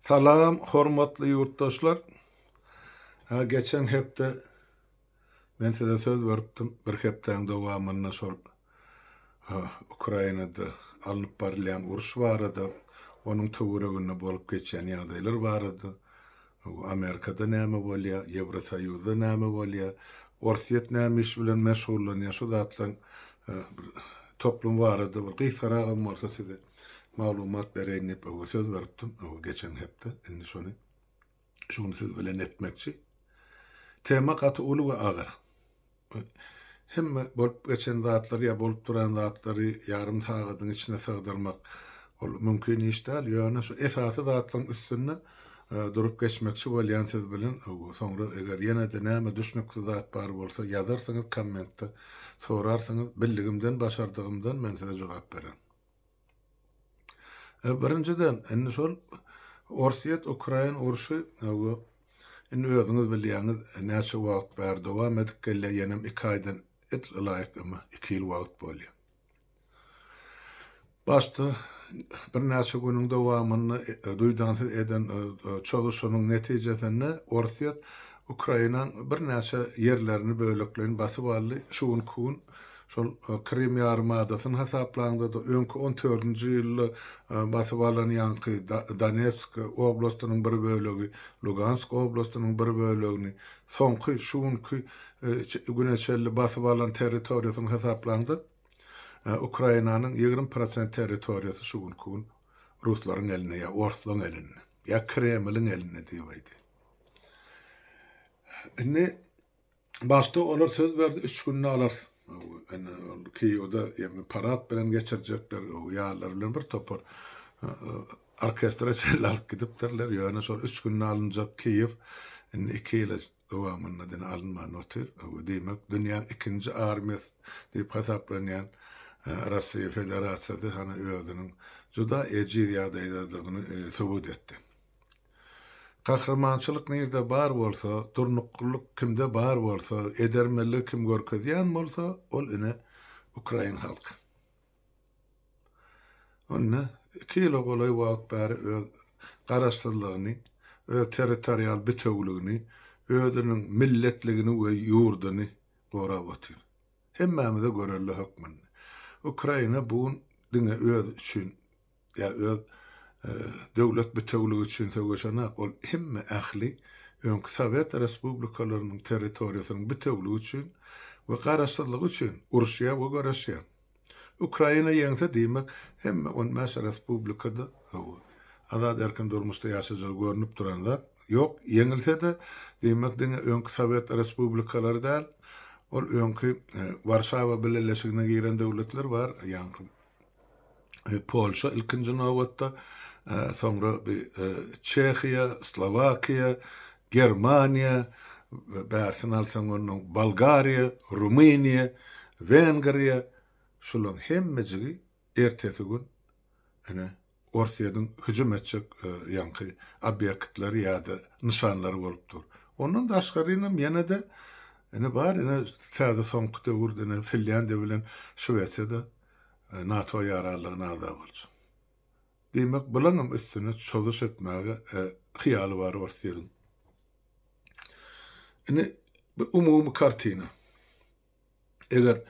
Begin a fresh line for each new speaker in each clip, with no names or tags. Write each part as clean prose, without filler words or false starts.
Salam hormatly ýurtdaşlar. Ha geçen hepde men size söz beripdim. Bir hepdäň dowamynda şol Ukrainada alnyp barylýan uruş barada, onuň töwereginde bolup geçýän ýagdaýlar barada, Amerikada näme bolýar, Ýewrosoýuzda näme bolýar, Orsýet näme iş bilen meşgullanýar, şu zatlaryň bir toplumy barada bir gysgaragam bolsa size maglumat bereýin diýip söz beripdim geçen hepde. Indi şony şu gün siz bilen etmekçi. Tema gaty uly we agyr. Hemme bolup geçen zatlary ýa bolup duran zatlary ýarym sagadyň içine sygdyrmak ol mümkin iş däl. Ýöne şu esasy zatlaryň üstünde durup geçmekçi bolýan siz bilen. Soňra eger ýene-de näme düşnüksiz zat bar bolsa ýazarsyňyz kommentde sorarsyňyz. Bildigimden başardygymdan men size jogap bererin. Birinjiden, indi şol Orsýet-Ukrain urşy indi özüňiz bilýäňiz näçe wagt bäri dowam edip gelýär, ýenem iki aýdan edil ylaýyk emma iki ýyl wagt bolýar. Başda birnäçe günüň dowamynda duýdansyz eden çozuşynyň netijesinde Orsýet Ukrainaň birnäçe ýerlerini bölekleýin basyp aldy. Şu günki gün Şol Krym ýarymadasyny hasaplaňda-da, öňki on dördünji ýylda basyp alan ýaňky Donetsk oblastynyň bir bölegi, Lugansk oblastynyň bir bölegini, soňky şu günki güne çenli basyp alan territoriýasyny hasaplaňda, Ukrainanyň 20 prosent territoriýasy şu günki gün ruslaryň elinde ýa orslaryň elinde, ýa Kremliň elinde diýip aýdaýyn. Indi Başda olar söz berdi, üç günde alarys. Indi ol Kiýewde ýa parad bilen geçirjekler, ýarlar bilen bir topar orkestre çenli alyp gidipdirler. Ýöne şol üç günde alynjak Kiýew indi iki ýyla dowamynda diňe alynman otyr. Diýmek, dünýäň ikinji armiýasy diýip hasaplanýan Russiýa Federasiýasy hany özüniň juda ejiz ýagdaýdadygyny subut etdi. Gahrymançylyk nirde bar bolsa, durnuklylyk kimde bar bolsa, edermenligi kim görkezýän bolsa, ol ine ukrain halky. Ol ine iki ýyla golaý wagt bäri öz garaşsyzlygyny, öz territorial bitewüligini, özüniň milletligini we ýurduny gorap otyr. Hemmämize görelde hökmünde. Ukraina bu gün diňe özi üçin ýa öz döwlet bitewüligi üçin söweşenak, ol hemme ähli öňki sowet respublikalarynyň territoriýasynyň bitewüligi üçin we garaşsyzlygy üçin uruşýar we göreşýär. Ukraina ýeňse diýmek hemme 15 respublikada hawa azat erkin durmuşda ýaşajagy görnüp duran zat. Ýok, ýeňilse-de diýmek diňe öňki sowet respublikalary däl, ol öňki Warşawa bileleşigine giren döwletler bar, ýaňky Polşa ilkinji nobatda, soňra Çehiýa, Slowakiýa, Germaniýa, bärsini alsaň onnoň Bolgariýa, Rumyniýa, Wengriýa, şularyň hemmejigi ertesi gün ine Orsýetiň hüjüm etjek ýaňky obýektleri ýa-da nyşanlary bolup dur. Ondan daşgarynam ýene-de ine bar ine täze soňky döwürde ine Finlýandiýa bilen Şwesiýa-da NATO ýaranlygyna agza boljak. Diýmek, bulaňam üstüne çozuş etmäge hyýaly bar Orsýetiň. Indi bu umumy kartina. Eger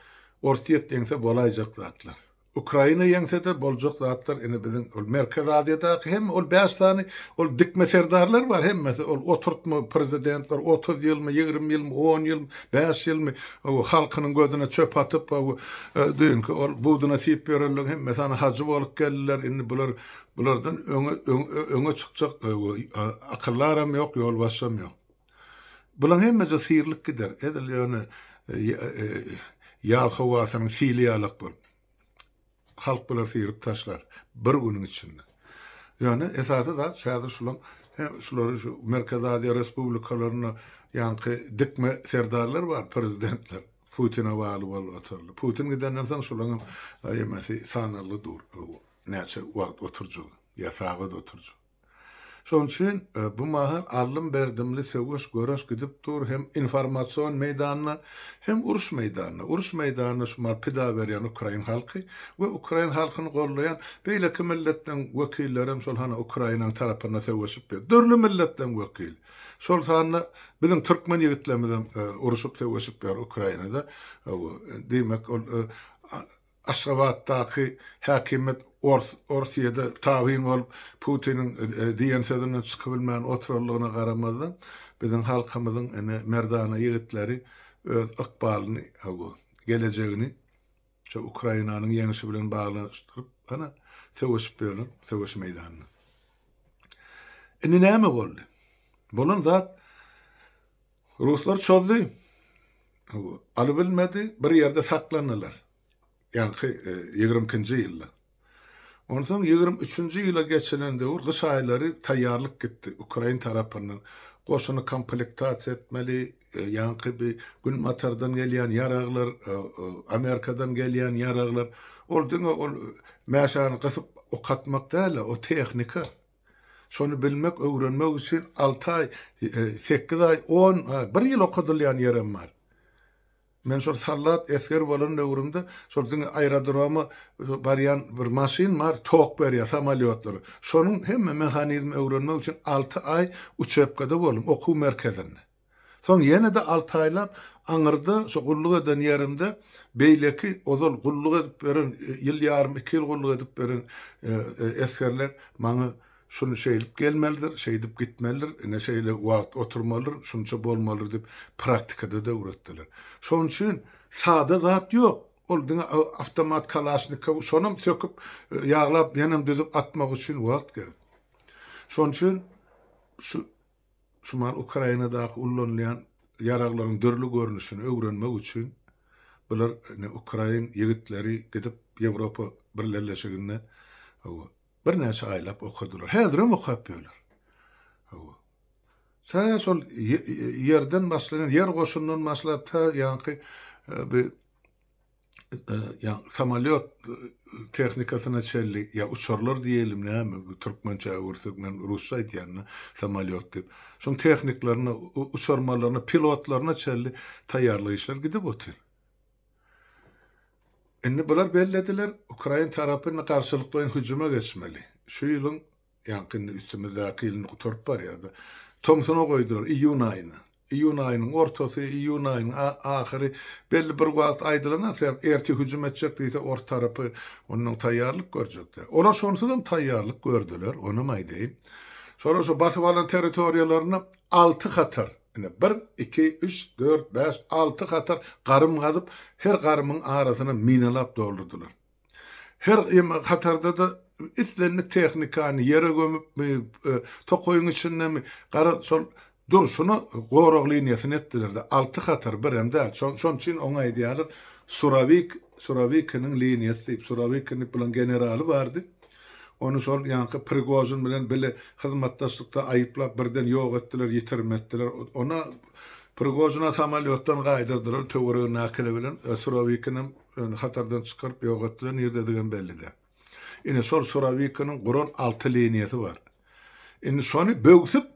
Orsýet ýeňse bolaýjak zatlar. Ukraina ýeňse-de boljak zatlar indi biziň ol Merkezi Aziýadaky hem ol bäş sany ol dikme serdarlar bar hemmesi ol oturtma prezidentler 30 ýylmy, 20 ýylmy, 10 ýylmy, 5 ýylmy halkynyň gözüne çöp atyp düýnki ol buduna siýip ýörenleriň hemmesi ana hajy bolup geldiler indi bular bulardan öňe öňe çykjak akyldaram ýok ýolbaşçam ýok. Bulaň hemmesi syrylyp gider edil ýöne ýaz howasynyň sili ýalak bolup. Halk bulary syryp taşlar bir günüň içinde. Ýöne esasy zat häzir şulaň hem şulary şu Merkezi Aziýa respublikalarynda ýaňky dikme serdarlar bar, prezidentler. Putine bagly bolup otyrlar. Putin gidenden soň şulaň hem ýemesi sanalgy dur. Näçe wagt oturjagy ýa sagat oturjagy. Şonuň üçin bu mahal aldym-berdimli söweş, göreş gidip dur hem informasion meýdanda, hem uruş meýdanynda. Uruş meýdanynda şu mahal pida berýän ukrain halky we ukrain halkyny gollaýan beýleki milletleriň wekilleri hem şol hany Ukrainanyň tarapynda söweşip ýör. Dürli milletleriň wekili. Şol sanda biziň türkmen ýigitlerimiz hem uruşyp söweşip ýör Ukrainada. Diýmek ol Aşgabatdaky häkimiýet Orsýede tabyn bolup, Putiniň diýen sözünden çykybilmän oturanlygyna garamazdan, biziň halkymyzyň ine merdana ýigitleri öz ykbalyny, hawa, gelejegini şo Ukrainanyň ýeňşi bilen baglanyşdyryp, ana, söweşip ýörler söweş meýdanynda. Indi näme boldy? Bolan zat, Ruslar çozdy. Alybilmedi, bir ýerde saklandylar. Ýaňky 22-nji ýylda. Onsoň 23-nji ýyla geçilen döwür gyş aýlary taýýarlyk gitdi ukrain tarapyndan. Goşuny komplektasiýa etmeli, ýaňky bir günbatardan gelýän ýaraglar, Amerikadan gelýän ýaraglar. Ol diňe ol mäşäni gysyp ok atmak däl-de, o tehnika. Şony bilmek, öwrenmek üçin alty aý, sekiz aý, on aý, bir ýyl okadylýan ýerem bar. Men şol soldat, esger bolan döwrümde şol diňe aerodroma barýan bir maşyn bar, tok berýär samolýotlara. Şonuň hemme mehanizmini öwrenmek üçin alty aý uçebkada boldum, okuw merkezinde. Soň ýene-de alty aýlap aňyrda şo gulluk eden ýerimde beýleki ozal gulluk edip beren, ýyl ýarym, iki ýyl gulluk edip beren esgerler maňa şuny şeýdip gelmelidir, şeýdip gitmelidir, ine şeýle wagt oturmalydyr, şunça bolmalydyr diýip praktikada-da öwretdiler. Şonuň üçin sada zat ýok. Ol diňe awtomat Kalaşnikow şonam söküp, ýaglap, ýenem düzüp atmak üçin wagt gerek. Şonuň üçin şu Şu Ukrainadaky ullanylýan ýaraglaryň dürli görnüşini öwrenmek üçin bular ine ukrain ýigitleri gidip Ýewropa Birleleşiginde hawa birnäçe aýlap okadylar. Häzirem okap ýörler. Hawa. Tä şol ýerden başlaýan ýer goşundan başlap tä ýaňky bir ýa samolýot tehnikasyna çenli ýa uçarlar diýelim näme bu türkmençä öwürsek men rusça aýdýan-da samolýot diýip. Şoň tehniklerine, uçarmanlaryna, pilotlaryna çenli taýýarlyk işleri gidip otyr. Indi bular bellediler, ukrain tarapy indi garşylyklaýyn hüjüme geçmeli. Şu ýylyň Ýaňky indi üstümizdäki ýylyny gutaryp barýardy. Tomsuna goýdular, iýun aýyna. Iýun aýynyň ortasy, iýun aýynyň ahyry belli bir wagt aýdylanok, sebäp ertir hüjüm etjek diýse ors tarapy ondan taýýarlyk görjekdi. Olar şonsuzam taýýarlyk gördüler, onam aýdaýyn. Şolar şo basyp alan territoriýalarynda alty hatar, ine bir, iki, üç, dört, bäş, alty hatar garym gazyp, her garymyň arasyna minalap doldurdylar. Her hatarda-da islendik tehnikany ýere gömüpmi, tokaýyň içindemi, garaz, şol durşuna gorag liniýasyny etdiler-de, alty hatar, birem däl. Şonuň üçin oňa aýdýarlar, Surawik, Surawikiniň liniýasy diýip, Surawikin diýip bulan generaly bardy. Ony şol ýaňky Prigožin bilen bile hyzmatdaşlykda aýyplap birden ýok etdiler, ýitirim etdiler. Ony Prigožina samolýotdan gaýdyrdylar töweregindäkiler bilen, Surawikinem Ony hatardan çykaryp ýok etdiler, nirdedigem belli däl. Ine şol Surawikiniň guran alty liniýasy bar. Indi şony böwsüp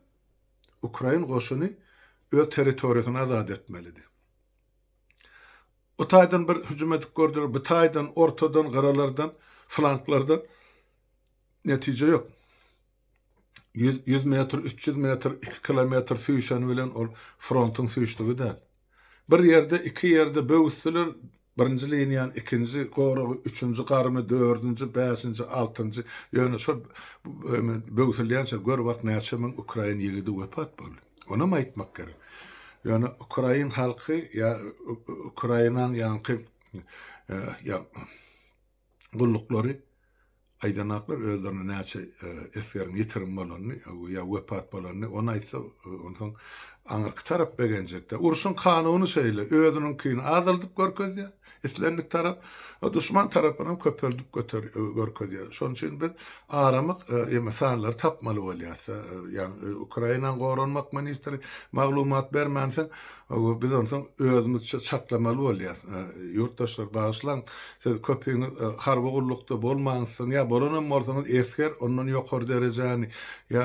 ukrain goşuny öz territoriýasyny azat etmelidi. O taýdan bir hüjüm edip gördüler, bu taýdan, ortadan, gyralardan, flanklardan netije ýok. 100 metr, 300 metr, 2 kilometr süýşeni bilen ol frontuň süýşdügi däl. Bir ýerde, iki ýerde böwüsdiler, birinji liniýany, ikinji goragy, üçünji garymy, dördünji, bäşinji, altynjy, ýöne şol böwsülýänçä gör bak näçe müň ukrain ýigidi wepat boldy. Onam aýtmak gerek. Ýöne ukrain halky ýa Ukrainaň ýaňky ýa gulluklary aýdanaklar özlerine näçe esgeriň ýitirim bolanyny ýa wepat bolanyny, ony aýtsa, onsoň aňyrky tarap begenjekdä. Urşuň kanuny şeýle, özüniňkini azaldyp görkezýär. Islendik tarap duşman tarapynam köpeldip göter görkezýär. Şonuň üçin biz aramyk ýa sanlary tapmaly bolýarys. Ýagny Ukrainanyň goranmak ministri maglumat bermänsoň, biz onsoň özümizçe çaklamaly bolýarys. Ýurtdaşlar bagyşlaň, siz köpüňiz harby gullukda bolmansyň ýa bolanam bolsaňyz esger ondan ýokary derejäni ýa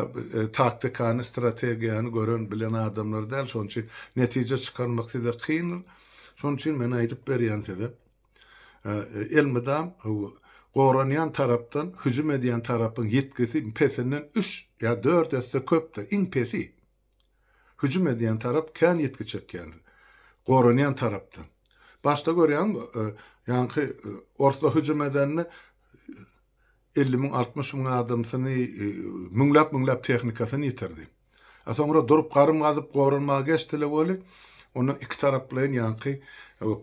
taktikany, strategiýany gören bilen adamlar däl. Şonuň üçin netije çykarmak size kyndyr. Şonuň üçin men aýdyp berýän size, elmydam goranýan tarapdan hüjüm edýän tarapyň ýitgisi pesinden üç ýa dört esse köpdür, iň pesi. Hüjüm edýän tarap kän ýitgi çekýändir, goranýan tarapdan. Başda görýäňmi, ýaňky orslar hüjüm edende 50 müň, 60 müň adamsyny, müňläp-müňläp tehnikasyny ýitirdi. A soňra durup garym gazyp goranmaga geçdile weli, ondan ikitaraplaýyn ýaňky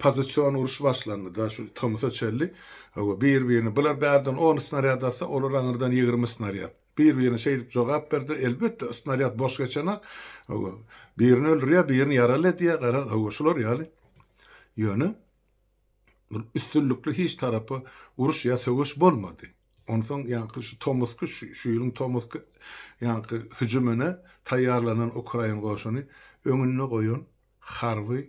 pozision uruş başlandy da şu tomusa çenli. Bir-birini bular bärden on snarýad atsa, olar aňyrdan 20 snarýad. Bir-birine şeýdip jogap berdiler. Elbetde, snarýad boş geçenak. Birini öldürýär, birini ýaraly edýär, garaz, şular ýaly. Ýöne Bir üstünlikli hiç tarapa uruş ýa söweş bolmady. Onsoň ýaňky şu tomusky şu ýylyň tomusky ýaňky hüjümine taýýarlanan ukrain goşuny öňünde goýan harby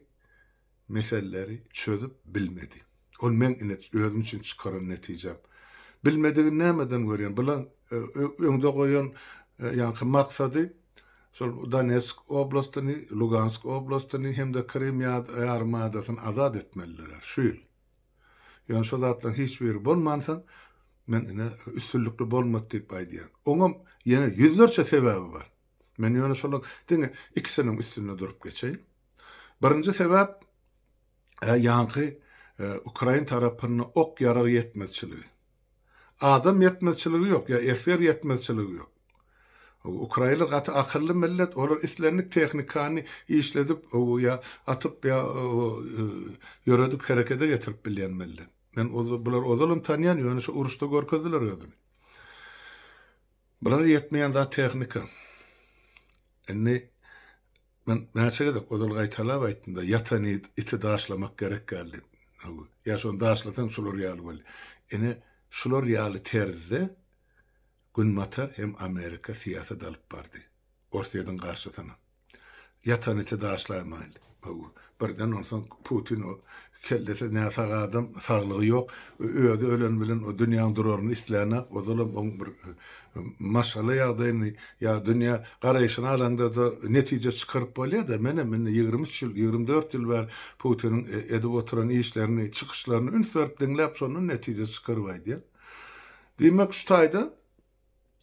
meseleleri çözüp bilmedi. Ol meň ine özüm üçin çykaran netijäm. Bilmedigini nämeden görýän? Bulaň öňde goýan ýaňky maksady Şol Donetsk oblastyny, Lugansk oblastyny hem-de Krym ýarymadasyny azat etmelidiler şu ýyl. Ýöne şo zatlaryň hiç biri bolmansoň, men ine üstünlikli bolmady diýip aýdýan. Oňam ýene ýüzlerçe sebäbi bar. Men ýöne şolaryň diňe ikisiniň üstünde durup geçeýin. Birinji sebäp ýaňky ukrain tarapynda ok-ýarag ýetmezçiligi. Adam ýetmezçiligi ýok, ýa esger ýetmezçiligi ýok. Ukrainler gaty akylly millet, olar islendik tehnikany işledip, ýa atyp, ýa ýöredip herekete getirip bilýän millet. Men bular ozalam tanýan, ýöne şu uruşda görkezdiler özüni. Bulara ýetmeýän zat tehnika. Indi Men näçe gezek ozal gaýtalap aýtdym-da, ýatan iti daşlamak gerek däl diýip. Hawa, ýa şony daşlasaň şular ýaly bolýar. Ine, şular ýaly terzde Günbatar hem Amerika syýasat alyp bardy. Orsýetiň garşysyna. Ýatan iti daşlaýmaýly. Hawa, birden onsoň Putin o kellesi näsag adam, saglygy ýok, özi ölen bilen o dünýäň duraryny islänok, ozalam oň bir maşgala ýagdaýyny ýa dünýä garaýşyny alaňda-da netije çykaryp bolýar-da, menem indi 23 ýyl, 24 ýyl bäri Putiniň edip oturan işlerini, çykyşlaryny üns berip diňläp, şondan netije çykaryp aýdýan. Diýmek, şu taýda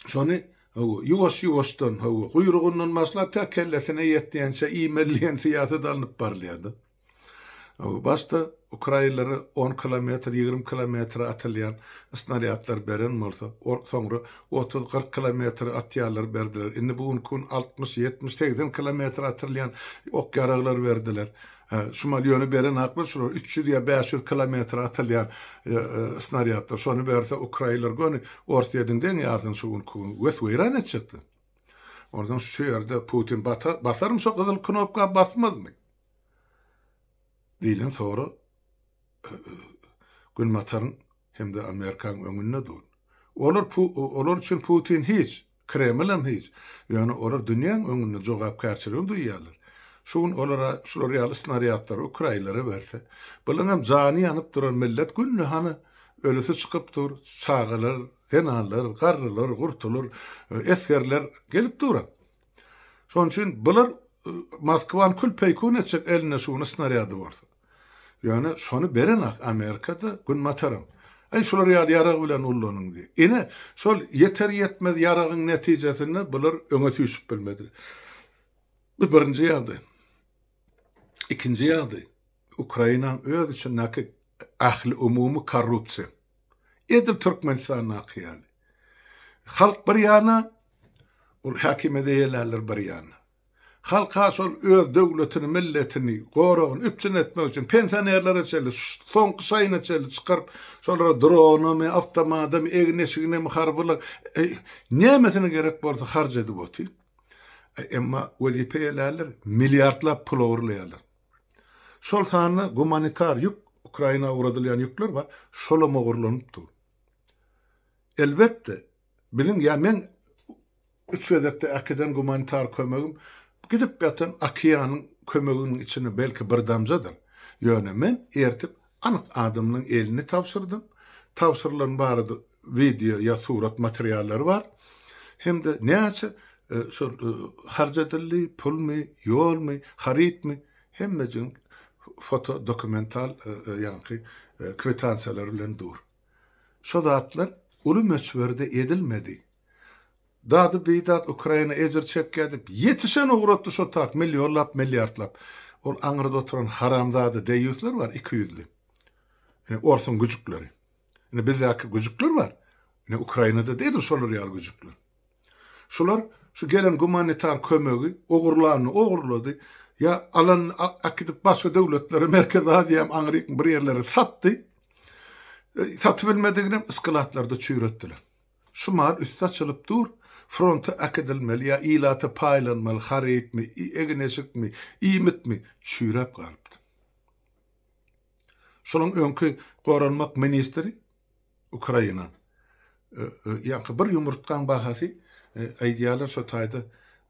şony hawa, ýuwaş-ýuwaşdan, hawa, guýrugyndan başlap tä kellesine ýetýänçä iýmeli diýen syýasat alnyp barylýar-da. Başda ukrainlere on kilometr, 20 kilometre atylýan snarýadlar beren bolsa, soňra 30-40 kilometre atýanlary berdiler. Indi bu günki gün 60, 70, 80 kilometre atylýan ok-ýaraglar berdiler. Şumal ýöne beren haklar şular 300 ýa 500 kilometre atylýan snarýadlar. Şony berse ukrainler göni Orsýetiň deň ýarsyny şu günki gün wes-weýran etjekdi. Onsoň şu ýerde Putin basarmy şo gyzyl knopka basmazmy? Diýlen sorag Günbataryň hem-de Amerikanyň öňünde dur. Olar olar üçin Putin hiç, Kremlem hiç. Ýöne olar dünýäň öňünde jogapkärçiligini duýýarlar. Şu gün olara şular ýaly snarýadlary ukrainlere berse, bulaňam jany ýanyp duran millet günde hany ölüsi çykyp dur, çagalar, zenanlar, garrylar, gurtular, esgerler gelip dur. Şonuň üçin bular Moskwany kül-peýkun etjek elinde şu gün snarýady bolsa. Ýöne şony berenak Amerika-da, Günbataram. Aý şular ýaly ýarag bilen ullanyň diýip. Ine, şol ýeter-ýetmez ýaragyň netijesinde bular öňe süýşüp bilmediler. Bu birinji ýagdaý. Ikinji ýagdaý, Ukrainanyň öz içindäki ähliumumy korrupsiýa. Edil Türkmenistandaky ýaly. Halk bir ýana, ol häkimiýeti eýelänler bir ýana. Halka şol öz döwletini, milletini, goragyny üpjün etmek üçin pensionerlere çenli, soňky şaýyna çenli çykaryp, şolara dronamy, awtomadamy, egin-eşiginemi, harbylyk, nämesine gerek bolsa harç edip otyr. Emma wezipe eýelänler milliardlap pul ogurlaýarlar. Şol sanda gumanitar ýük. Ukraina ugradylýan ýükler bar, şolam ogurlanyp dur. Elbetde, biziň ýa meň üç gezekde äkiden gumanitar kömegim gidip ýatan okeanyň kömeginiň içinde belki bir damjadyr. Ýöne men ertip anyk adamlaryň elini tabşyrdym. Tabşyrylan barada wideo ýa surat materiallary bar. Hem-de näçe şol harç edildi, pulmy, ýolmy, harytmy, hemmejigiň foto dokumental ýaňky kwitansiýalary bilen dur. Şo zatlar uly möçberde edilmedi. Dady bidat Ukraina ejir çekýär diýip ýetişen ugratdy şo tak millionlap milliardlap. Ol aňyrda oturan haramzada deýýuslar bar ikiýüzli. Ine orsuň güjükleri. Ine bizdäki güjükler bar. Ine Ukrainada-da edil şolar ýaly güjükler. Şular şu gelen gumanitar kömegi ogurlanyny ogurlady, ýa alanyny äkidip başga döwletlere, Merkezi Aziýam, aňryk bir ýerlere satdy. Satybilmediginem skladlarda çüýretdiler. Şu mal üsti açylyp dur, fronta äkidilmeli ýa ilata paýlanmaly harytmy, egin-eşikmi, iýmitmi çüýräp galypdy. Şolaň öňki goranmak ministri Ukraina. Ýaňky bir ýumurtgaň bahasy aýdýarlar şo taýda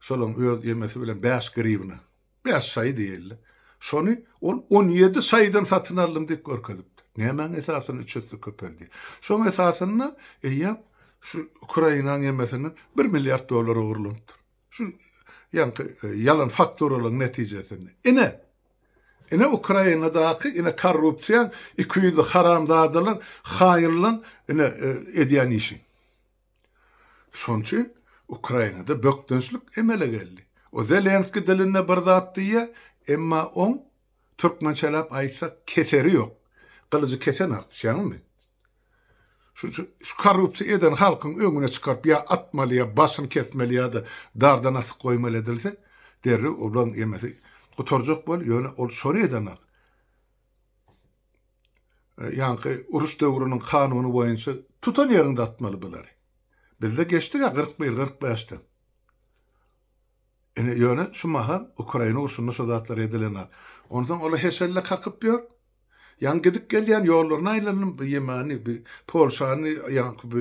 şolaň öz ýemesi bilen bäş griwna. Bäş şaýy diýeli. Şony ol 17 şaýydan satyn aldym diýip görkezipdir. Nämäň esasynda üç esse köpeldi. Şoň esasynda eýýäm şu Ukrainaň ýemesinden bir milliard dollar ogurlanypdyr. Şu ýaňky ýalan fakturalaryň netijesinde. Ine, ine Ukrainadaky ine korrupsiýaň, ikiýüzli haramzadalar, haýynlaň ine edýän işi. Şonuň üçin Ukrainada bökdençlik emele geldi. O Zelenskiý dilinde bir zat diýýär, emma oň türkmençeläp aýtsak keseri ýok. Gylyjy kesenak, düşýäňizmi? Şu şu korrupsiýa eden halkyň öňüne çykaryp ýa atmaly ýa başyny kesmeli ýa-da dardan asyp goýmaly edilse derrew olaň ýemesi gutarjak bol ýöne ol şony edenak. Ýaňky uruş döwrüniň kanuny boýunça tutan ýeriňde atmaly bulary. Bizde geçdik-ä 41 45-de. Ine ýöne şu mahal Ukraina urşunda şo zatlar edilenak. Onsoň ola heşelle kakyp ýör. Ýaňy gidip gelýän ýollaryna aýlandym, bu Ýemeni, bu Polşany, ýaňky bu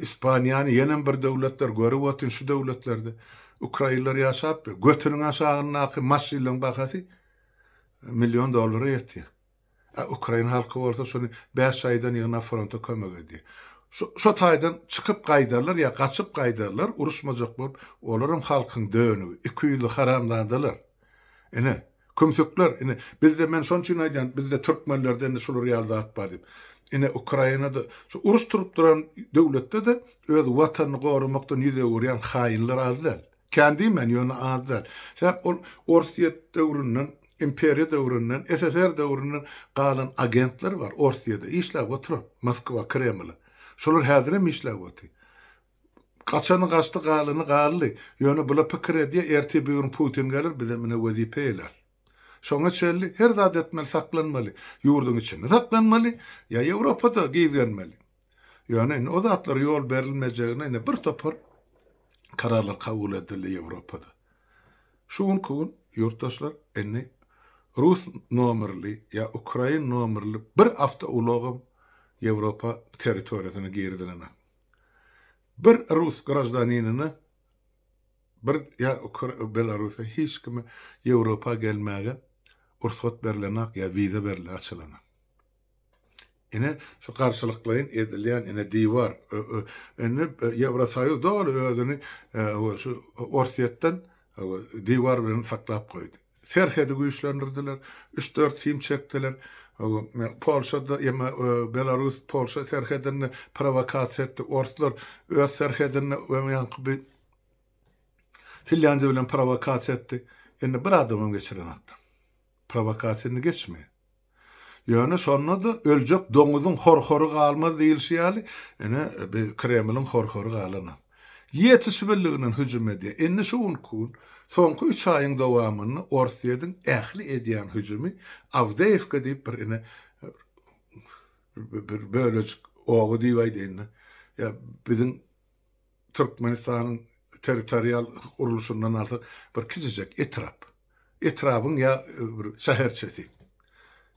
Ispaniýany, ýenem bir döwletler görüp otyryn şu döwletlerde ukrainler ýaşap ýör. Götüniň aşagyndaky maşynlaryň bahasy million dollara ýetýär. A ukrain halky bolsa şony bäş aýdan ýygnap fronta kömek edýär. Şo şo taýdan çykyp gaýdarlar ýa gaçyp gaýdarlar, uruşmajak bolup, olaram halkyň dönügi, ikiýüzli haramzadalar. Ine, Kümsükler, ine, bizde men şonuň üçin aýdýan, bizde türkmenlerde indi şular ýaly zat bar diýip. Ine, Ukrainada şu uruş turup duran döwletde-de öz watanyny goramakdan ýüz öwürýän haýynlar az däl. Kän diýmän, ýöne az däl. Sebäp ol Orsýet döwründen, imperiýa döwründen, SSR döwründen galan agentler bar Orsýede işläp oturan, Moskwa, Kremle. Şolar häzirem işläp otyr. Gaçany gaçdy galyny galdy. Ýöne bula pikir edýä ertir bir gün Putin geler bizem ine wezipe eýläris. Şoňa çenli her zat etmeli saklanmaly. Ýurduň içinde saklanmaly ýa Ýewropada gizlenmeli. Ýöne indi o zatlara ýol berilmejegine ine bir topar kararlar kabul edildi Ýewropada. Şu günki gün ýurtdaşlar indi rus nomerli ýa ukrain nomerli bir awtoulagam Ýewropa territoriýasyna girizilenok. Bir rus graždaninine bir ýa Belarusa hiç kime Ýewropa gelmäge rugsat berilenak ýa wiza berle açylanak. Ine şu garşylyklaýyn edilýän ine diwar indi Ýewrosoýuz doly özüni şu Orsýetden diwar bilen saklap goýdy. Serhedi güýçlendirdiler, üç-dört sim çekdiler. Polşada, ýa Belarus Polşa serhedinde prowokasiýa etdi. Orslar öz serhedinde ýaňky bir Finlýandiýa bilen prowokasiýa etdi. Indi bir adamam geçirenoklar. Prowokasiýa indi geçmeýär. Ýöne şonda-da öljek doňuzyň hor-hory galmaz diýilşi ýaly, ine, bi Kremliň hor-hory galanok. Ýetişibildiginden hüjüm edýär. Indi şu günki gün, soňky üç aýyň dowamynda Orsýetiň ähli edýän hüjümi Awdeýewka diýip bir ine, bir bölejik oba diýip aýdaýyn-da, ýa biziň Türkmenistanyň territorial gurluşyndan alsak, bir kiçijek etrap. Etrabyň ýa bir şäherçesi.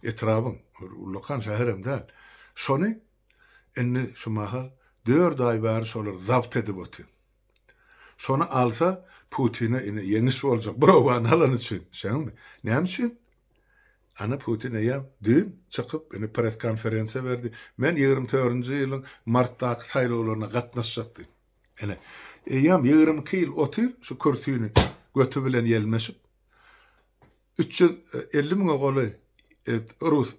Etrabyň, ullakan şäherem däl. Şony indi şu mahal dört aý bäri şolar zabt edip otyr. Şony alsa Putine ine ýeňiş boljak bir obany alany üçin. Düşeňmi? Näme üçin? Ana Putin eýýäm düýn çykyp ine press konferensiýa berdi. Men 24-nji ýylyň martdaky saýlawlaryna gatnaşjak diýip. Ine eýýäm 22 ýyl otyr şu kürsini göti bilen ýelmeşip. 350 müňe golaý rus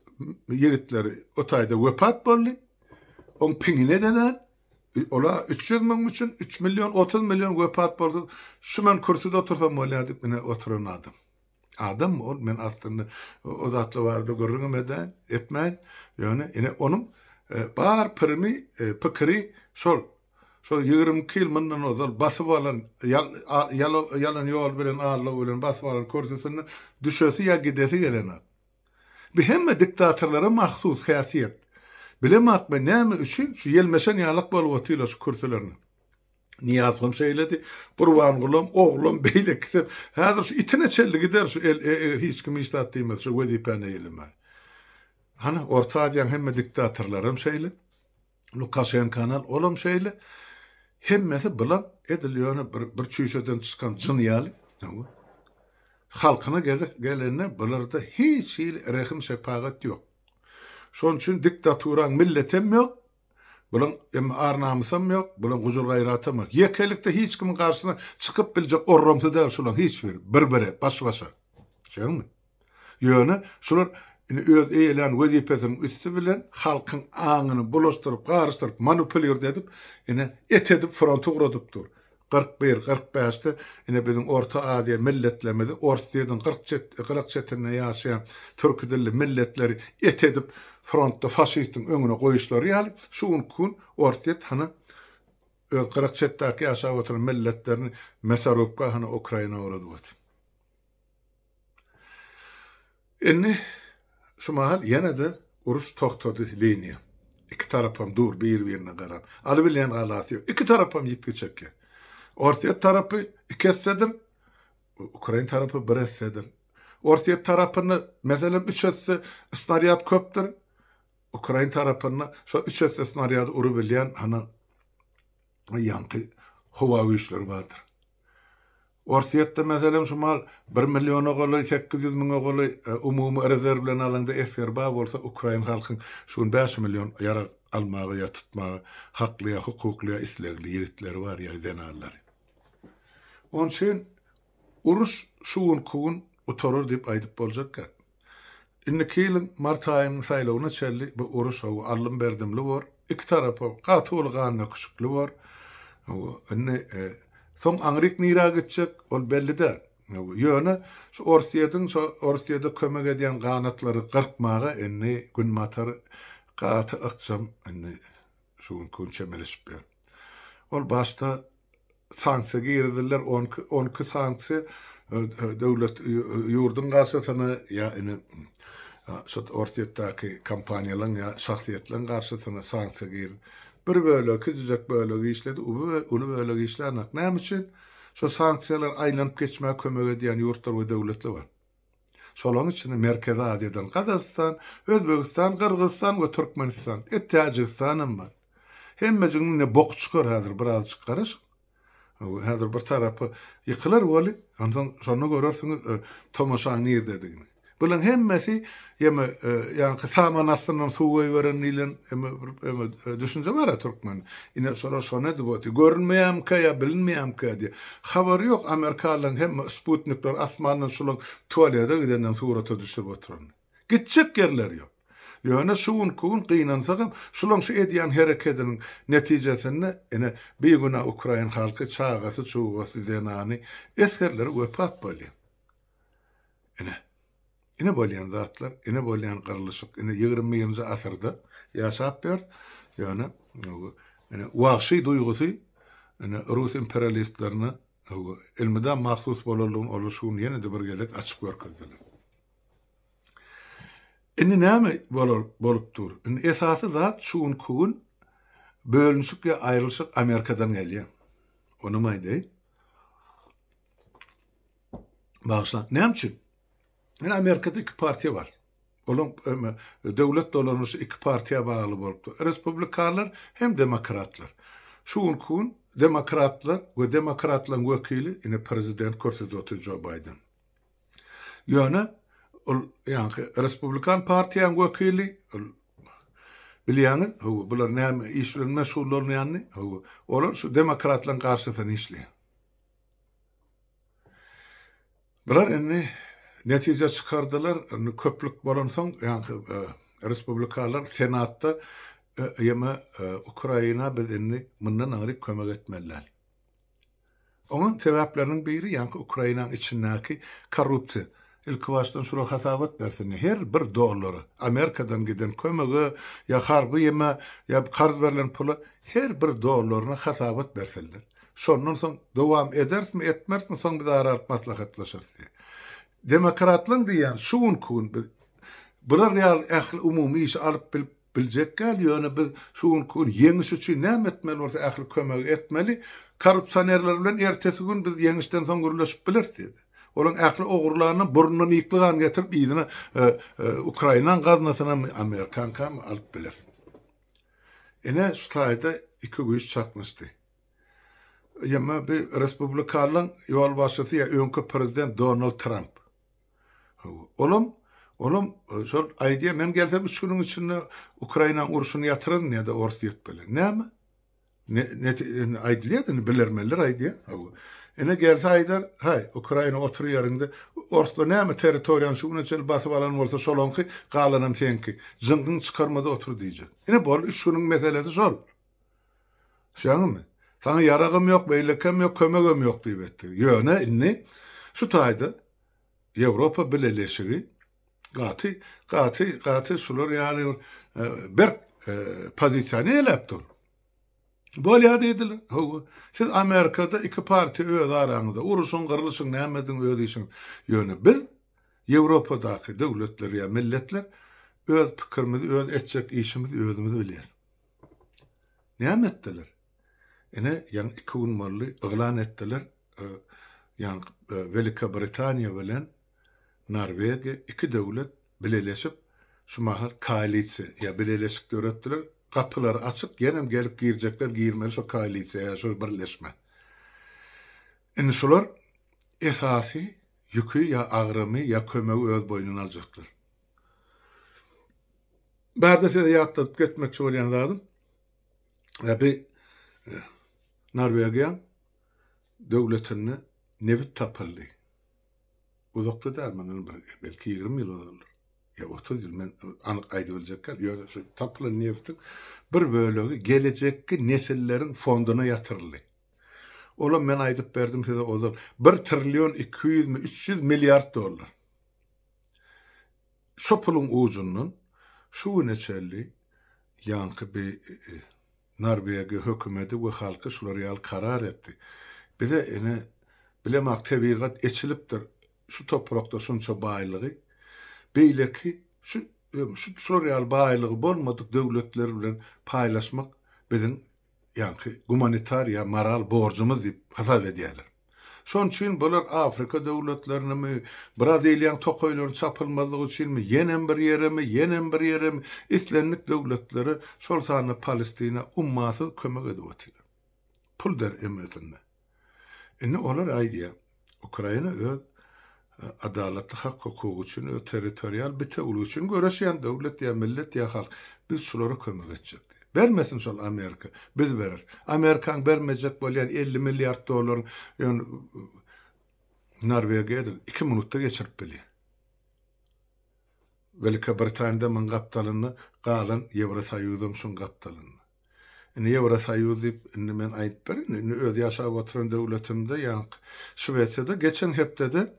ýigitleri o taýda wepat boldy. Oň piňine de däl. Ola 300 müň üçin 3 million, 30 million wepat bolsa, şu men kürsüde otursam bolýar diýip ine oturan adam. Adam ol, men aslynda o zatlar barada gürrüňem edäýin, etmäýin. Ýöne ine onuň bar pirimi, pikiri şol. Şol 22 ýyl mundan ozal basyp alan, ýalan ýol bilen, aldaw bilen basyp alan kürsüsinden düşesi ýa gidesi gelenok. Bu hemme diktatorlara mahsus häsiýet. Bilemok men näme üçin şu ýelmeşen ýalak bolup otyrlar şu kürsülerine. Nyýazowam şeýledi, Gurbangulam, oglam, beýlekisem. Häzir şu itine çenli gider şu el eger hiç kim hiç zat diýmese şu wezipäni eýelemäge. Hany Orta Aziýanyň hemme diktatorlaram şeýle. Lukaşenkany al, olam şeýle. Hemmesi bulam edil ýöne bir bir çüýşeden çykan jyn ýaly. Halkyna gezek gelende bularda hiç hili rehim-şepagat ýok. Şonuň üçin diktaturaň milletem ýok, bulaň hem ar-namysam ýok, bulaň gujur-gaýratam ýok. Ýekelikde hiç kimiň garşysyna çykyp biljek orramsy däl şulaň hiç biri, bir-bire, baş-başa. Şeýdemi? Ýöne şular indi öz eýelän wezipesiniň üsti bilen halkyň aňyny bulaşdyryp, garyşdyryp, manipulird edip, ine, et edip fronta ugradyp dur. 41, 45-de ine biziň Orta Aziýa milletlerimizi Orsýetiň 40 çet, gyrak çetinde ýaşaýan türki dilli milletleri et edip frontda faşistiň öňüne goýuşlary ýaly, şu günki gün Orsýet hany öz gyrak çetdäki ýaşap oturan milletlerini mesarubka hany Ukraina ugradyp otyr. Indi şu mahal ýene-de uruş togtady liniýa. Iki tarapam dur bir-birine garap. Alybilýän galasy ýok. Iki tarapam ýitgi çekýär. Orsýet tarapy iki essedir, ukrain tarapy bir essedir. Orsýet tarapynda meselem üç esse snarýad köpdür. Ukrain tarapynda şo üç esse snarýady urubilýän hany ýaňky howa güýçleri bardyr. Orsýetde meselem şu mal bir milliona golaý, 800 müňe golaý umumy rezerw bilen alaňda esger bar bolsa, ukrain halkyň şu gün 5 million ýarag almaga ýa tutmaga hakly ýa hukukly ýa islegli ýigitleri bar ýa zenanlary. Onuň üçin uruş şu günki gün gutarar diýip aýdyp boljak gep. Indiki ýylyň mart aýynyň saýlawyna çenli bu uruş hawa aldym-berdimli bor. Iki tarapa gaty uly gandöküşikli bor. Hawa, indi soň aňryk nirä gitjek, ol belli däl. Hawa, ýöne şu Orsýetiň şo Orsýete kömek edýän ganatlary gyrkmaga indi Günbatar gaty ykjam indi şu günki gün çemeleşip ýör. Ol başda sanksiýa girizildiler, on iki, 12 sanksiýa döwlet ýurduň garşysyna ýa ine şu Orsýetdäki kompaniýalaryň ýa şahsyýetleriň garşysyna sanksiýa gir. Bir bölegi, kiçijek bölegi işledi, uly bölegi işlänok. Näme üçin? Şu sanksiýalar aýlanyp geçmäge kömek edýän ýurtlar we döwletler bar. Şolaryň içinde Merkezi Aziýadan Gazagystan, Özbegistan, Gyrgyzystan we Türkmenistan, et Täjigistan hem bar. Hemmejigiň ine boky çykar häzir birazjyk garaşyň. Häzir bir tarapy ýykylar weli, onsoň şonda görersiňiz tomaşaň nirdedigini. Bularyň hemmesi ýeme ýaňky saman astyndan suw goýberen diýlen eme bir eme düşünje bar-a türkmende. Ine şolar şony edip otyr. Görünmeýärmikä ýa bilinmeýärmikä diýip. Habary ýok amerikanlaryň hemme sputnikler asmandan şularyň tualete gidenden surata düşürip oturanyny. Gitjek ýerleri ýok. Ýöne şu günki gün gynansagam şularyň şu edýän herekediniň netijesinde ine bigünä ukrain halky çagasy çugasy zenany esgerleri wepat bolýar. Ine. Ine bolýan zatlar, ine bolýan gyrlyşyk, ine 21-nji asyrda ýaşap ýörüs. Ýöne ine wagşy duýgusy ine rus imperialistlerine elmydam mahsus bolanlygyny olar şu gün ýene-de bir gezek açyp görkezdiler. Indi näme bolar bolup dur? Indi esasy zat şu günki gün bölünişik ýa aýrylyşyk Amerikadan gelýär. Onam aýdaýyn. Bagyşlaň. Näme üçin? Ine Amerikada iki partiýa bar. Olaň döwlet dolanyşy iki partiýa bagly bolupdyr. Respublikanlar hem demokratlar. Şu günki gün demokratlar we demokratlaryň wekili ine prezident kürsüde otyr Jo Baýden. Ýöne ol ýaňky respublikan partiýaň wekili ol bilýäňiz, hawa, bular näme iş bilen meşgullanýanyny, hawa, olar şu demokratlaryň garşysyna işleýär. Bular indi netije çykardylar, indi köplük bolansoň, ýaňky respublikalar Senatda ýeme Ukraina biz indi mundan aňryk kömek etmeli däl. Oňa sebäpleriniň biri ýaňky Ukrainanyň içindäki korrupsiýa. Ilki başdan şular hasabat bersin, her bir dollara, Amerikadan giden kömege ýa harby ýeme ýa karz berlen pula her bir dollaryna hasabat bersinler. Şondan soň dowam ederismi, etmerismi, soň biz ara alyp maslahatlaşarys diýýär. Demokratlaryň diýýän şu günki gün biz bular ýaly ähli umumy işi alyp bilip biljek däl, ýöne biz şu günki gün ýeňiş üçin näme etmeli bolsa ähli kömegi etmeli. Korrupsionerler bilen ertesi gün biz ýeňişden soň gürleşip bileris diýdi. Olaryň ähli ogurlanyny burnundan ýykly gan getirip yzyna Ukrainaň gaznasynamy, Amerikaňkamy alyp bileris. Ine şu taýda iki güýç çaknyşdy. Ýa bir respublikanlaryň ýolbaşçysy ýa öňki prezident Donald Tramp. Olam, olam şol aýdýar, men gelsem üç günüň içinde Ukrainanyň urşuny ýatyraryn diýýär-de Orsýet bilen. Näme? Ne, ne, aýdylýar indi bilermenler aýdýar. Hawa. Ine gelse aýdar, haý, Ukraina otur ýeriňde, orslar näme territoriýany şu güne çenli basyp alan bolsa şolaňky, galanam seňki. Jyňkyňy çykarma-da otur diýjek. Ine bol, üç günüň meselesi şol. Düşýäňizmi? Saňa ýaragam ýok, beýlekem ýok, kömegem ýok diýip etdi. Ýöne indi şu taýda Ýewropa Bileleşigi gaty, gaty, gaty şular ýaly bir berk pozisiýany eýeläp dur. Bolýar diýdiler. Hawa. Siz Amerikada iki partiýa öz araňyzda uruşyň, gyrlyşyň, näme ediň öz işiňiz. Ýöne biz Ýewropadaky döwletler ýa milletler öz pikirimizi, öz etjek işimizi özümiz bilýäris. Näme etdiler? Ine, ýaňy iki gün boldy, yglan etdiler, ýaňky Welikobritaniýa bilen Norwegiýa iki döwlet bileleşip, şu mahal koalisiýa ýa bileleşik döretdiler. Gapylary açyk, ýenem gelip girjekler girmeli şo koalisiýa ýa şo birleşmä. Indi şular esasy ýüki ýa agramy ýa kömegi öz boýnuna aljaklar. Bärde size ýatladyp geçmekçi bolýan zadym, bi Norwegiýaň döwletinde nebit tapyldy. Uzakda däl, mundan bir belki 20 ýyl ozaldyr. Ýa 30 ýyl, men anyk aýdyp biljek däl. Ýöne şu tapylan nebitiň bir bölegi gelejekki nesilleriň fonduna ýatyryldy. Olam men aýdyp berdim size ozal, bir trillion 200 mi 300 milliard dollar. Şo puluň ujundan şu güne çenli ýaňky bi Norwegiýa hökümedi we halky şular ýaly karar etdi. Bize ine bilemak tebigat eçilipdir şu toprakda şunça baýlygy, beýleki şu şu şular ýaly baýlygy bolmadyk döwletler bilen paýlaşmak biziň ýaňky gumanitar ýa moral borjumyz diýip hasap edýärler. Şonuň üçin bular Afrika döwletlerindemi, Braziliýaň tokaýlaryny çapylmazlygy üçinmi, ýenem bir ýeremi, ýenem bir ýeremi, islendik döwletlere, şol sanda Palestina ummasyz kömek edip otyrlar. Pul der emesinde. Indi olar aýdýar, Ukraina öz adalatly hak-hukugy üçin, öz territorial bitewüligi üçin göreşýän döwlet ýa millet ýa halk. Biz şulara kömek etjek diýýär. Bermesin şol Amerika, biz bereris. Amerikaň bermejek bolýan 50 milliard dollaryny ýöne Norwegiýa edil iki minutda geçirip bilýär. Welikobritaniýada muň gapdalynda galan Ýewrosoýuzam şuň gapdalynda. Indi Ýewrosoýuz diýip, indi men aýdyp berin, indi öz ýaşap oturan döwletimde, ýaňky Şwesiýada geçen hepdede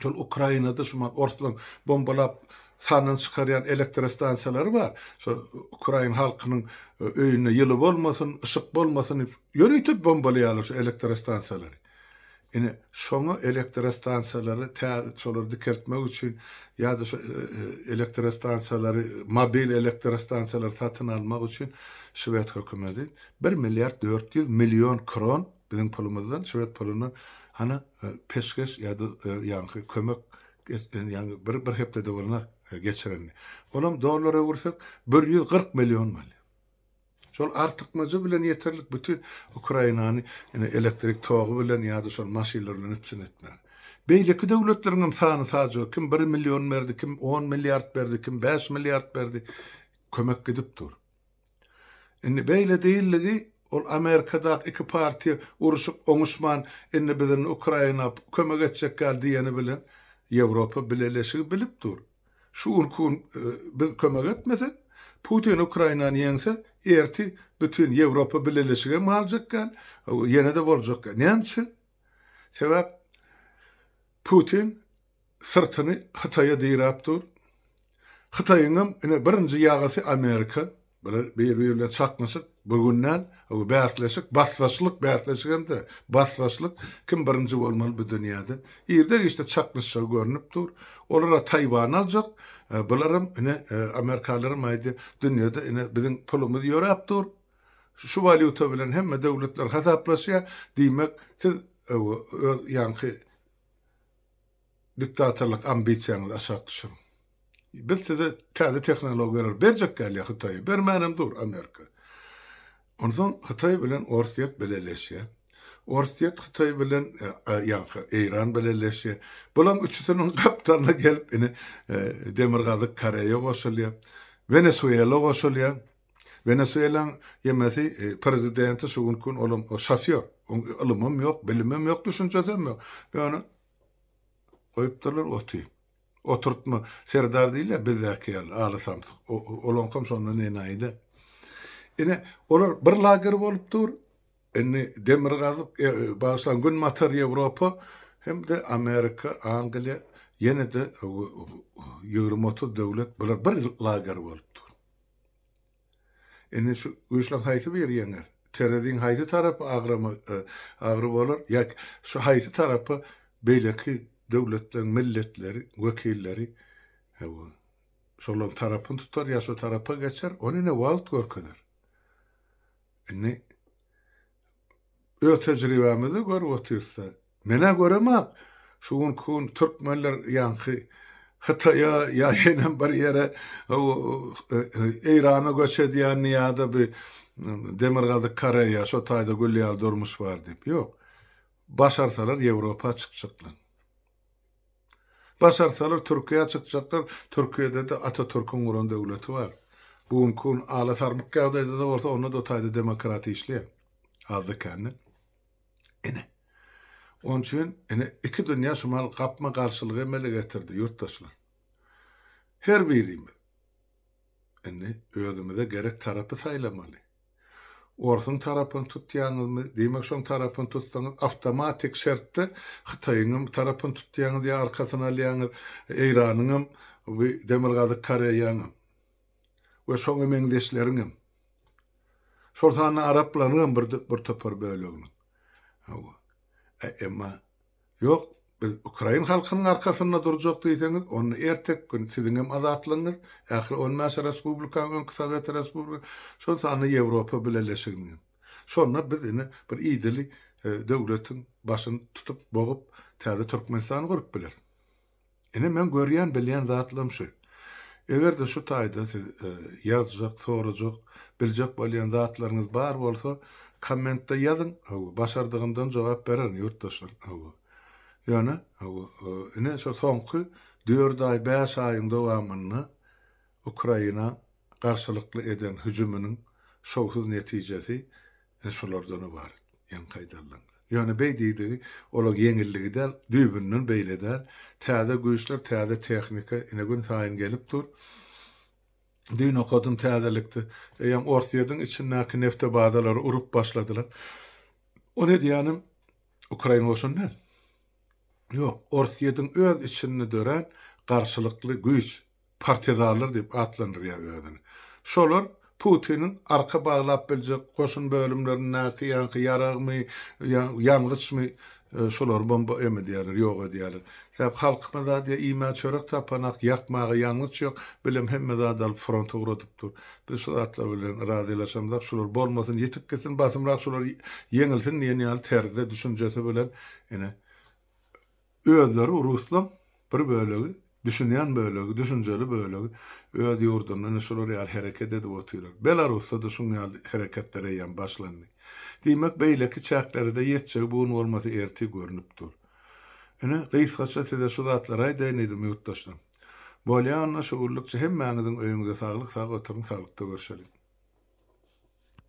şol Ukrainada şu orslaryň bombalap sandan çykarýan elektrostansiýalary bar. Şo ukrain halkynyň öýünde ýyly bolmasyn, yşyk bolmasyn diýip ýörite bombalaýarlar şu elektrostansiýalary. Ine, şoňa elektrostansiýalary täze şolary dikeltmek üçin ýa-da şu elektrostansiýalary, mobil elektrostansiýalary satyn almak üçin şwed hökümeti bir milliard 400 million kron biziň pulumyzdan, şwed pulundan hana peşgeş ýa-da ýaňky kömek ýaňy bir bir hepdede bolana. geçirenini. Olam dollara öwürsek 140 million bolýar. Şol artykmajy bilen ýeterlik bütin Ukrainany ine elektrik togy bilen ýa-da şol maşynlar bilen üpjün etmäge. Beýleki döwletleriň hem sany sajagy ýok. Kim bir million berdi, kim on milliard berdi, kim bäş milliard berdi. Kömek gidip dur. Indi beýle diýildigi ol Amerikadaky iki partiýa uruşyp oňuşman indi biz indi Ukraina kömek etjek ýaly diýeni bilen Ýewropa Bileleşigi bilip dur. Şu günki gün biz kömek etmesek Putin Ukrainany ýeňse erti bütin Ýewropa Bileleşigem galjak ýaly ýene-de boljak ýaly. Näme üçin? Sebäp Putin syrtyny Hytaýa diräp dur. Hytaýyňam ine birinji ýagysy Amerika. Bular bir-biri bilen çaknyşyk bir gün däl, bäsleşik, basdaşlyk, bäsleşik hem-de basdaşlyk, kim birinji bolmaly bu dünýäde. Irde-giçde çaknyşjagy görnüp dur. Olar-a Taýwany aljak, bularam ine amerikanlaram aýdýar, dünýede ine biziň pulumyz ýöräp dur. Şu walýuta bilen hemme döwletler hasaplaşýar. Diýmek, siz öz ýaňky Diktatorlyk ambisiýaňyzy aşak düşüriň. Biz size täze tehnologiýalary berjek gelýär Hytaýa. Bermänem dur Amerika. Onsoň Hytaý bilen Orsýet bileleşýär. Orsýet Hytaý bilen ýaňky Eýran bileleşýär. Bulaň üçüsiniň gapdalyna gelip ine Demirgazyk Koreýa goşulýar. Wenesuela goşulýar. Wenesuelaň ýemesi prezidenti şu günki gün olam şofýor. Oň ylymam ýok, bilimem ýok, düşünjesem ýok. Ýöne goýupdyrlar oty. Oturtma serdar diýilýär bizdäki ýaly, aly samsyk. Olaňkam şondan enaýy-da. Ine, olar bir lager bolup dur. Indi Demirgazyk, bagyşlaň, Günbatar Ýewropa hem-de Amerika, Angliýa, ýene-de 20-30 döwlet bular bir lager bolup dur. Indi şu güýçleň haýsy biri ýeňer? Tereziň haýsy tarapy agrama agry bolar ýa şu haýsy tarapa beýleki döwletleriň milletleri wekilleri hawa şolaryň tarapyny tutar ýa şo tarapa geçer ony ine wagt görkezer. Indi Öz tejribämizde görüp otyrys-da. Men-ä göremak, şu günki gün türkmenler ýaňky Hytaýa ýa ýenem bir ýere Eýrana göç edýänini ýa-da bir Demirgazyk Koreýa şo taýda gül ýaly durmuş bar diýip. Ýok. Başarsalar Ýewropa çykjaklar. Başarsalar Türkiýä çykjaklar, Türkiýede-de Atatürküň guran döwleti bar. Bu günki gün ala sarmyk ýagdaýda-da bolsa onda-da o taýda demokratiýa işleýär. Azda-kände. Ine. Onuň üçin ine iki dünýä şu mahal gapma-garşylygy emele getirdi ýurtdaşlar. Her birimiz indi özümize gerek tarapy saýlamaly. Orsuň tarapyny tutýaňyzmy, diýmek şoň tarapyny tutsaňyz awtomatik şertde Hytaýyňam tarapyny tutýaňyz ýa arkasyny alýaňyz, Eýranyňam we Demirgazyk Koreýaňam we şoňa meňzeşleriňem. Şol sanda araplaryňam bir bir topar böleginiň. Hawa. E, emma Ýok, biz ukrain halkynyň arkasynda durjak diýseňiz, onda ertek gün siziňem azatlygyňyz, ähli on bäş respublikaň, öňki sowet respublika, şol sanda Ýewropa Bileleşiginiňem. Şonda biz ine bir idili döwletiň başyny tutup, bogup, täze Türkmenistany gurup bileris. Ine meň görýän bilýän zatlarym şu. Eger-de şu taýda siz ýazjak, sorajak, biljek bolýan zatlaryňyz bar bolsa, kommentde ýazyň, hawa, başardygymdan jogap bererin ýurtdaşlar, hawa. Ýöne, hawa, ine şu soňky dört aý, bäş aýyň dowamynda Ukraina garşylykly eden hüjüminiň şowsuz netijesi Ine şulardan ybarat, ýaňky aýdanlaryňda. Ýöne beý diýdigi olar ýeňilligi däl, düýbünden beýle däl. Täze güýçler, täze tehnika ine gün saýyn gelip dur. Düýn okadym täzelikde, eýýäm Orsýetiň içindäki neftebazalary urup başladylar. Ony edýänem Ukraina goşuny däl. Ýok, Orsýetiň öz içinde dörän garşylykly güýç. Partizanlar diýip atlandyrýar özüni. Şolar Putiniň arka baglap biljek goşun bölümlerindäki ýaňky ýaragmy, ýangyçmy şolary bomba em edýärler, ýok edýärler. Sebäp halkymyz zat ýa iýmäge çörek tapanak, ýakmaga ýangyç ýok, bilem hemme zady alyp fronta ugradyp dur. Biz şu zatlar bilen razylaşamzok, şular bolmasyn, ýitip gitsin, basymrak şular ýeňilsin diýen ýaly terzde düşünjesi bilen ine özleri ruslaň bir bölegi. Düşünýän bölegi, düşünjeli bölegi öz ýurdunda ine şular ýaly hereket edip otyrlar. Belarusda-da şuň ýaly hereketler eýýäm başlandy. Diýmek, beýleki çäklere-de ýetjegi bu gün bolmasa ertir görnüp dur. Ine, gysgaça size şu zatlary aýdaýyn diýdim, ýurtdaşlar. Bolýa onda şu günlükçe hemmäňiziň öýüňize saglyk, sag oturyň, saglykda görşeliň.